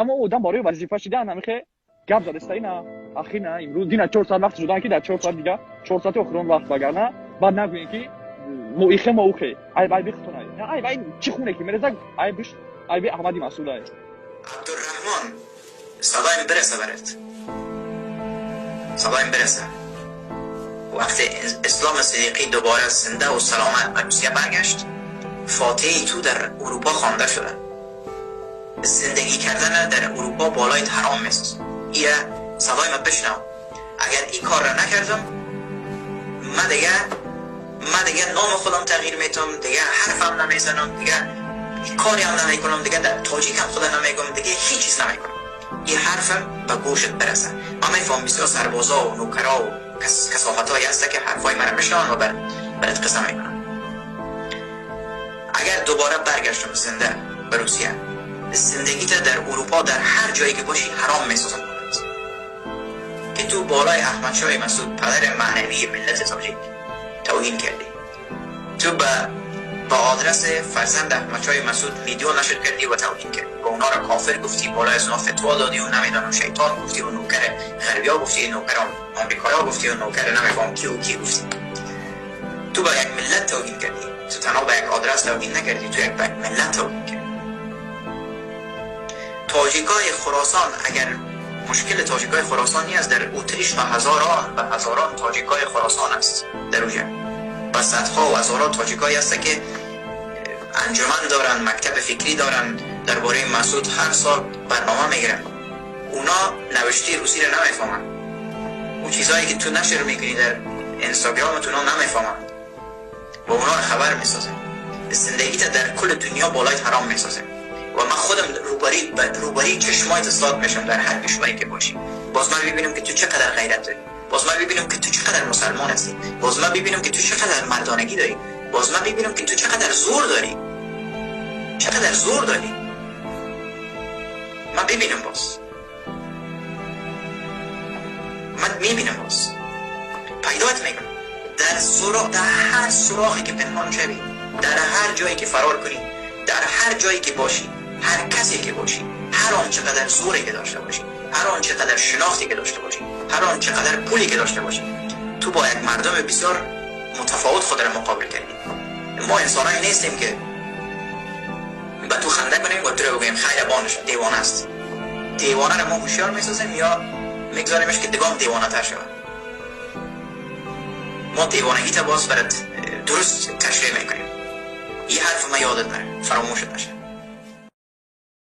Аммо одам барои вазифа шидан ҳамихе гап задаста ина ахина имрӯз дина 4 соат вақт шудан ки дар 4 соат дига 4 соати охирон вақт вагарна баъд нагӯем ки мо ихе мо ухе айб айби хутунай на айб айб чӣ хуне ки мереза айбиш айби Аҳмади Масъудай. Абдурраҳмон, садоим бираса барат, садоим бираса. وقتی اسلام صدیقی دوباره زنده و سلامت به روسیه برگشت، فاتحه تو در اروپا خوانده شده. زندگی کردن در اروپا بالای حرام است. ایره صدای ما بشنو. اگر این کار را نکردم من دیگه نام خودم تغییر میتم، دیگه حرفم نمیزنم، دیگه کاری هم نمیکنم، دیگه در تاجیک هم خودم نمیگم، دیگه هیچ چیز نمیکنم. این حرفم به گوشت برسه. من میفهم بسیار سربازا و نوکرا و کثافتایی هست که حرفای مرا میشنون و برات قصه میکنن. اگر دوباره برگشتم زنده به روسیه، زندگیت در اروپا در هر جایی که باشی حرام میسازم که تو بالای احمد شاه مسعود پدر معنوی ملت تاجیک توهین کردی. تو با آدرس فرزند احمد شاه مسعود ویدیو نشر کردی و توهین کردی، با اونا را کافر گفتی، بالای از اونا فتوا دادی و نمیدانم شیطان گفتی و نوکر غربیا گفتی، نوکر آمریکایا گفتی و نوکر نمیفهم کی و کی گفتی. تو با یک ملت توهین کردی. تو تنها به یک آدرس توهین نکردی، تو یک ملت توهین کردی. تاجیکای خراسان، اگر مشکل تاجیکای خراسان نیست، در اتریش و هزاران و هزاران تاجیکای خراسان است در اونجا و صدها و هزاران تاجیکایی هست که انجمن دارن، مکتب فکری دارن، درباره مسعود هر سال برنامه میگیرن. اونا نوشته روسی رو نمیفهمن. اون چیزایی که تو نشر میکنی در اینستاگرام تو اونا نمیفهمن و اونا رو خبر میسازه. زندگیت در کل دنیا بالای حرام میسازه و من خودم روبری چشمایت استاد میشم در هر کشوری که باشی. باز من میبینم که تو چقدر غیرت داری، باز من میبینم که تو چقدر مسلمان هستی، باز من میبینم که تو چقدر مردانگی داری، باز من میبینم که تو چقدر زور داری، چقدر زور داری. من میبینم، باز من میبینم، باز پیدایت میکنم در هر سوراخی که پنهان شوی، در هر جایی که فرار کنی، در هر جایی که باشی، هر کسی که باشی، هر آن چقدر زوری که داشته باشی، هر آن چقدر شناختی که داشته باشی، هر آن چقدر پولی که داشته باشی، تو با یک مردم بسیار متفاوت خود را مقابل کردی. ما انسانایی نیستیم که به تو خنده کنیم و تو رو بگوییم خیر بانش دیوانه است. دیوانه را ما هوشیار میسازیم یا میگذاریمش که دگام دیوانه تر شود. ما دیوانگی تا باز برات درست تشریح میکنیم. این حرف ما یادت نره، فراموشت نشه.